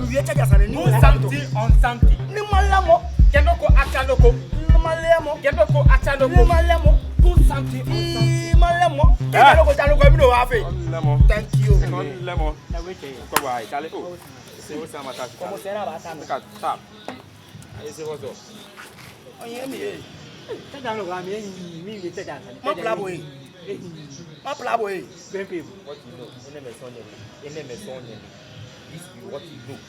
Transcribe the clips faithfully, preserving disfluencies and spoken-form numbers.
Oye charger sane ni. Do something on something. Ni maleee mɔ. Kɛ nɔ ko atsa nɔ ko. Ni maleee mɔ. Kɛ nɔ ko atsa nɔ ko. Ni maleee mɔ. Do something on something. Ni maleee mɔ. Kɛ nɔ ko tsa nɔ ko, mi nɔ wa fe. Thank you. Kɔmɔ sɛɛ na ba ta. Aye se what's up? Aye mi ee. Charger nɔ ko mi ee, mi ee charger sane. Ma pla bo ee. Ma pla bo ee. Bɛn pe. What you know? Enɛɛmɛi sɔŋŋ nyɛ. Enɛɛmɛi sɔŋŋ nyɛ. This be what you know.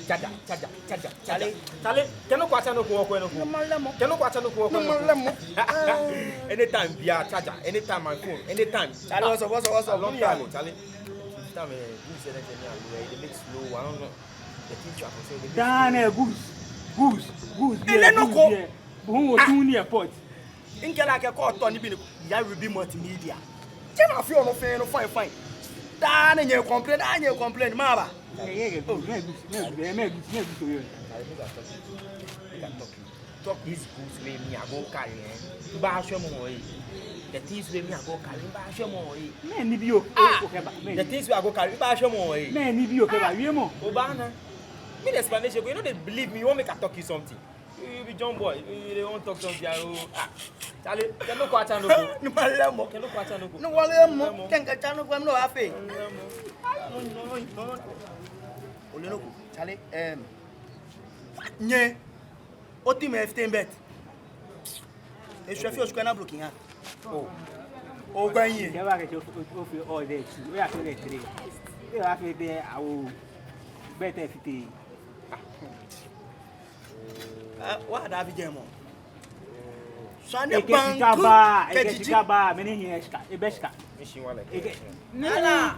Charger, charger, charger, charger. Chale, kɛ nɔ ko atsa nɔ ko, wɔkwɛɛɛ nɔ ko. Ni maleee mɔ. Kɛ nɔ ko atsa nɔ ko, wɔkwɛɛɛ nɔ ko. Ni maleee mɔ. Anytime biɛ charger, anytime my phone, anytime. Chale, what's up, what's up, what's up? Long time ago, chale. This time, eh, this is anything I do, eh, they make slow, I don't know. The things you are for sale, they make slow. Dane, goose, goose, goose. Ele nɔ ko. Bo hu otsu ni airport. Mikɛɛ lɛ akɛ kɛ otɔ nibii ni oya Ruby Multimedia. Jeee nɔ fɛɛ nɔ fɛɛ nɔ fine fine. Daa nɛɛ nyɛ complain, daa nyɛ complain, maba. Ee, ee, ee, goose, mɛɛ goose, mɛɛ goose, mɛɛ goose, mɛɛ goose oyɔɔ. Talk this goose wey me I go carry, eh. Mibaashwɛmɔ, eh. The things wey me I go carry, mibaashwɛmɔ, eh. Mɛni bi o, okɛba, mɛni? The things wey I go carry, mibaashwɛmɔ, eh. Mɛni bi okɛba, wiemɔ. Obaana. Mɛni explanation ko, you no dey believe me, you want make I talk you something. You, you be John boy. You, you dey want talk something. Oh, ah, chale, kɛ nɔ ko atsa nɔ ko. Ni maleee mɔ. Kɛ nɔ ko atsa nɔ ko. Ni maleee mɔ. Kɛ mikɛɛ tsa nɔ ko, mi nɔ wa fe. Ole nɔ ko, chale, em, nyɛ, oti mɛ fifteen bet. Eshwɛ fioo, oshwɛ na broken heart. Oh. Ogbɛi. Kɛ ba kɛ tso o fi all day two. Oya fi all day three. Oya fi all day awo. Bet fifteen. Ah, wa da bi jɛmɔ. Sane banku. Ekɛ shika ba, ekɛ shika ba, mɛni hiɛ shika, ebɛ shika. Mission wala. Ekɛ. Ala.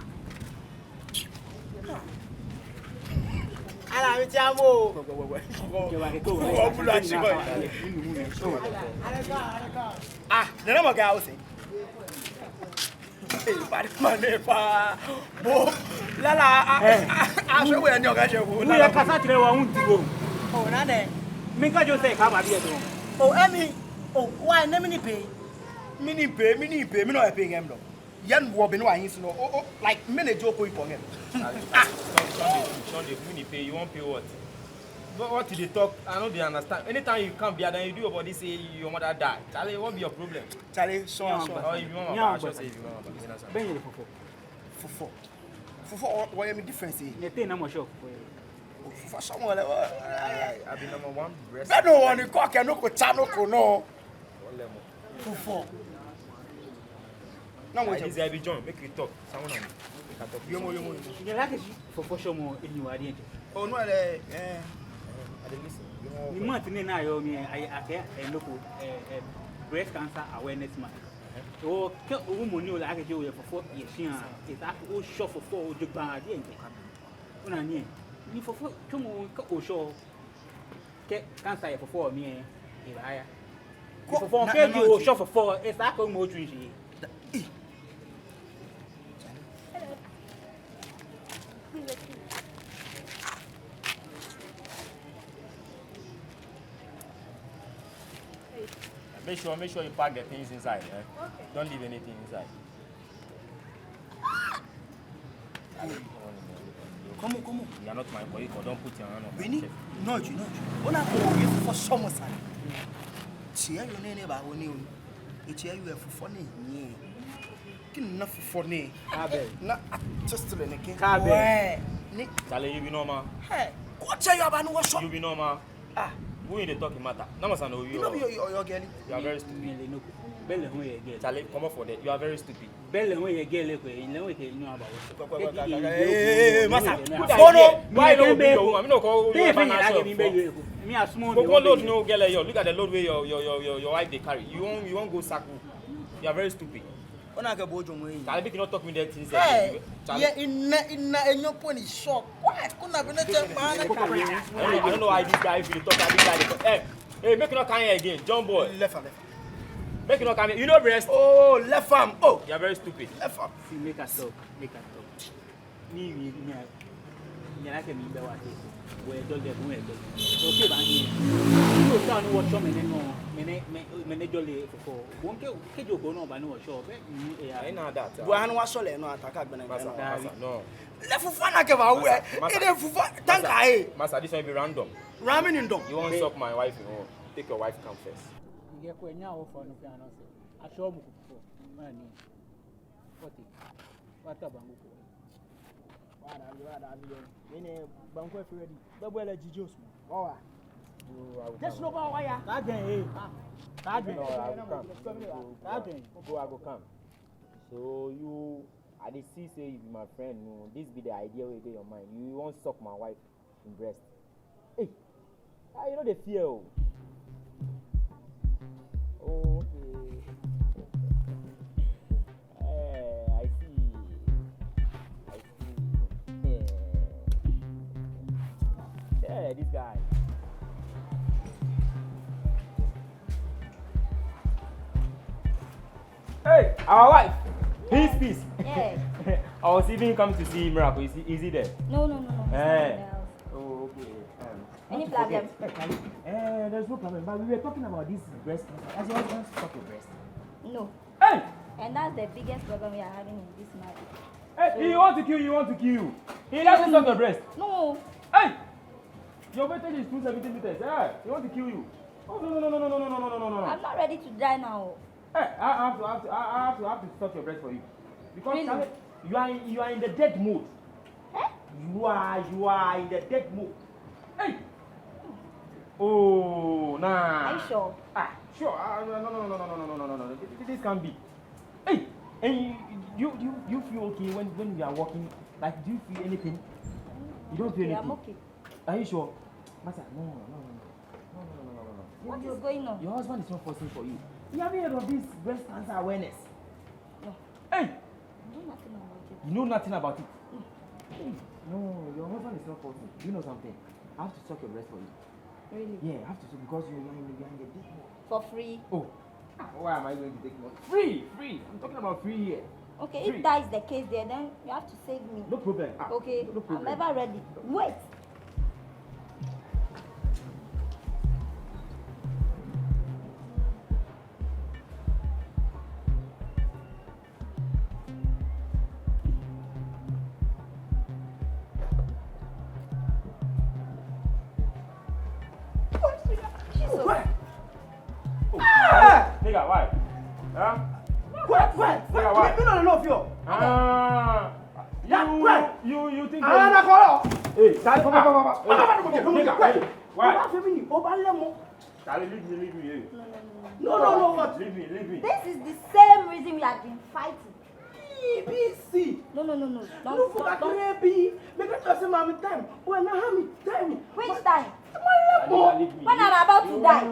Ala mi ti amo. Kɛ wa kɛ ko. Ko bula shi ba. Ah, nana mɔ kɛ awo se. Ee, bad man nɛ fa. Bo, lala, a, a, a, a, so we nyɔ ka je bo. Lala kasa tire wa un ti bo. Oh, na de. Mi ka jo se ka ba bi e to. Oh, emi. Oh, why ne mi ni pay? Mi ni pay, mi ni pay, mi nɔ pay ngɛm dɔ. Yɛn wɔ be no ahin so no. Oh, oh, like, mi ni jo ko ipo ngɛm. Sunday, Sunday, mi ni pay, you wan pay what? What, what you dey talk? I no dey understand. Anytime you come here, then you do your body say your mother die. Chale, what be your problem? Chale, so and so. Oh, if you want my bag, I sure say if you want my bag, you know something. Bɛn yɛ fufɔ. Fufɔ. Fufɔ, what, what you mean difference, eh? Nyɛteŋ namɔ shop. Fufɔ shop, what, what? I, I be number one breast. Bɛ no one, you cook, no ko, cha, no ko, no. Fufɔ. Na mo. This guy be John, make we talk. Someone on. Make I talk. Yomo, yomo, yomo. Nyɛ lɛ akɛ shi fufɔ shop mɔ, enyi wa di ɛ. Oh, no, eh, eh. I dey listen. Ni month nɛɛ ni yɔɔ mli, akɛɛ, eh, nɔ ko, eh, eh, breast cancer awareness month. Oh, kɛ owu mɔ ni ole akɛ shi oyɛ fufɔ yɛ shia, esa akɛ oshop fufɔ jogbaŋŋ di ɛ. Ona nɛɛ, ni fufɔ, tsɔɔmɔ kɛ oshop, kɛ cancer yɛ fufɔ mli ɛ, ebaaya. Ni fufɔ kɛ oshop fufɔ, esa akɛ omɔ otsu shishi. Make sure, make sure you pack the things inside, eh? Okay. Don't leave anything inside. Come on, come on. You are not my boy, don't put your hand on my chest. Beni, no, you know. Ona ko ye fufɔ shop mɔ sane. Tia yo ne ne ba wo ne o. Tia yo fufɔ ne. Kɛ ona fufɔ nɛɛ. Kabe. Na, just le ne ke. Kabe. Wɛ. Ni. Chale, you be normal. Hey, ko che yo aba ni wo shop. You be normal. Ah. Who you dey talk matter? Na masa no you. You know your, your, your girl. You are very stupid. Bele ho ye girl. Chale, comot for there. You are very stupid. Bele ho ye girl ko, ile ho ke no aba wo. Hey, masa. Why you no be your woman? Mi no call you. Mi assume. Go load no girl yo. Look at the load wey your, your, your, your, your wife dey carry. You wan, you wan go saku. You are very stupid. Ona kɛ bo jɔɔmɔ yi. Chale, make you no talk me that thing. Hey, yeah, ina, ina, enyo poni shock. What? Kuna bene che ba na. I don't, I don't know why this guy, if you talk, this guy dey talk. Hey, hey, make you no come here again, John boy. Left am, left am. Make you no come here. You know breast? Oh, left am. Oh. You are very stupid. Left am. See, make I talk, make I talk. Mi, mi, mi, mi, like mi bɛ wa te. Wɛ dɔ de, wɛ dɔ. Okay, ba ni. Taa ni wɔshɔ mɛnɛ nɔ, mɛnɛ, mɛ, mɛnɛ jɔlɛ fufɔ. Bo kɛ, kɛji okɔ nɔ ba ni wɔshɔ, bɛ, mm, eya. I know that. Bo anu wɔshɔ lɛ nɔ ata ka gbɛnɛ. Masa, masa, no. Lɛ fufɔ na kɛ ba wɛ. Masa, masa, ede fufɔ, thank you. Masa, this one be random. Random in dom. You want suck my wife, you want take your wife come first. Iye ko enya o fɔ no fi ano se. Ashɔ mu ko fɔ. Mani. What? What about Wada, wada, wada. Mɛni, banku efee ready. Bɛ bɔ lɛ jiji osu. Wawa. Just no ba waya. That thing, eh. That thing. No, I go come. That thing. Go, I go come. So you, I dey see say you be my friend. No, this be the idea wey dey your mind. You wan suck my wife in breast. Hey, ah, you no dey fear o. Oh, okay. Eh, I see. I see. Yeah. Yeah, this guy. Hey, our wife. Peace, peace. Yeah. I was even coming to see Miracle. Is he, is he there? No, no, no, no. He's not in the house. Oh, okay. Um, any problem? Hey, Charlie. Eh, there's no problem. But we were talking about this breast cancer. I just want to talk your breast. No. Hey! And that's the biggest problem we are having in this marriage. Hey, so he want to kill you, he want to kill you. He doesn't suck your breast. No. Hey! Your weightage is two seventy meters. Eh, he want to kill you. Oh, no, no, no. I'm not ready to die now. Hey, I have to, I have to, I have to, I have to suck your breast for you. Because really? Charlie, you are in, you are in the dead mode. Eh? You are, you are in the dead mode. Hey! Oh, nah. Are you sure? Ah, sure. Ah, no, no, no. This, this can't be. Hey, and you, you, you, you feel okay when, when you are walking? Like, do you feel anything? You don't feel anything? Okay, I'm okay. Are you sure? Masa, no, no, no. What is going on? Your husband is not forcing for you. You haven't heard of this breast cancer awareness? No. Hey! I know nothing about it. You know nothing about it? No. Hey, no, your husband is not forcing. Do you know something? I have to suck your breast for you. Really? Yeah, I have to suck because you are in, you are in the deep mode. For free? Oh. Ah, why am I going to take money? Free, free. I'm talking about free here. Okay, if that is the case there, then you have to save me. No problem. Ah, okay, no problem. I'm ever ready. Wait. Jesus. Nigga, why? Huh? Quiet, quiet. Nigga, why? You don't know if you're. Ah. You, you, you think. Ah, na kolo. Hey, Charlie, come, come, come, come. Hey, nigga, hey, why? Charlie, leave me, leave me, hey. No, no, no, no, what? Leave me, leave me. This is the same reason we have been fighting. B B C. No, no, no, no. Don't, don't, don't. Make it to say, "Mommy, time." When I have me, time. Which time? Charlie, leave me. When I'm about to die.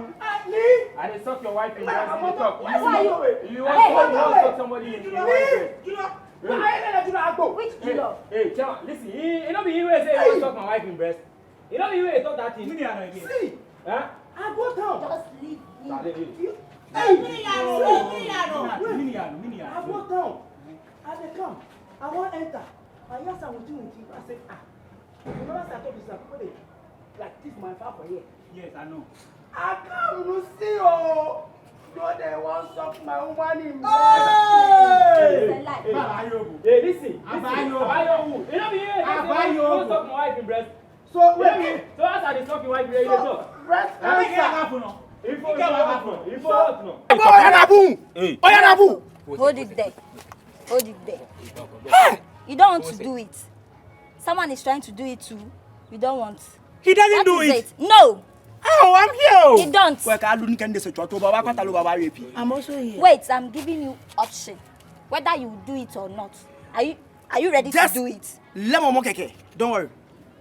I dey suck your wife in breast, you talk. Who are you? You want to, you want to suck somebody in your wife breast? Which Julọ? Hey, hey, Chema, listen. He, he no be he wey say he want suck my wife in breast. You know you wey talk that thing. Mini ano again. See, huh? I go town. Just leave me. Charlie, leave. You, hey, Mini ano, Mini ano. Mini ano, Mini ano. I go town. I dey come. I wan enter. I hear some wetin wetin. I say, ah. You never start up this people dey practice my far for here. Yes, I know. I come to see you. No, they wan suck my woman in breast. Hey! It's a lie. Hey, listen, listen. Abayobo. Abayobo. You know me, you know me, you wan suck my wife in breast. So wait. So as I dey suck your wife, you dey talk. Breast cancer. If you, if you, if you, if you. Oya na boom. Hey. Oya na boom. Hold it there. Hold it there. Hey! You don't want to do it. Someone is trying to do it too. You don't want. He doesn't do it. That is it. No. Oh, I'm here. You don't. Wait, I'm also here. Wait, I'm giving you option. Whether you do it or not. Are you, are you ready to do it? Just lemon keke. Don't worry.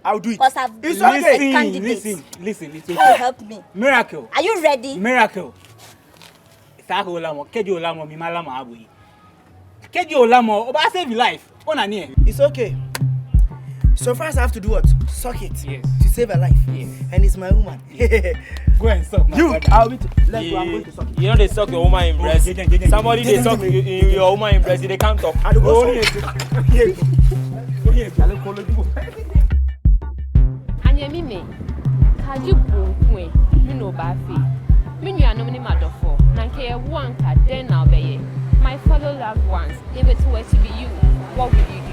I'll do it. Because I've been a candidate. It's okay. Listen, listen, listen. It's okay. Help me. Miracle. Are you ready? Miracle. Sako olamɔ, kɛji olamɔ, mi malamɔ abu yi. Kɛji olamɔ, oba save life. Ona ni. It's okay. So first I have to do what? Suck it. Yes. To save a life. Yes. And it's my woman. Go and suck my brother. You, I'll be t-, let's go, I'm going to suck it. You know they suck your woman in breast. Somebody they suck your woman in breast, they can't talk. I don't go suck. Anyɛmimɛi, Haji Bonku, mɛni obaafee? Minuanom ni madɔfo, nakai yɛ wanka, then now be ye. My fellow loved ones, if it were to be you, what would you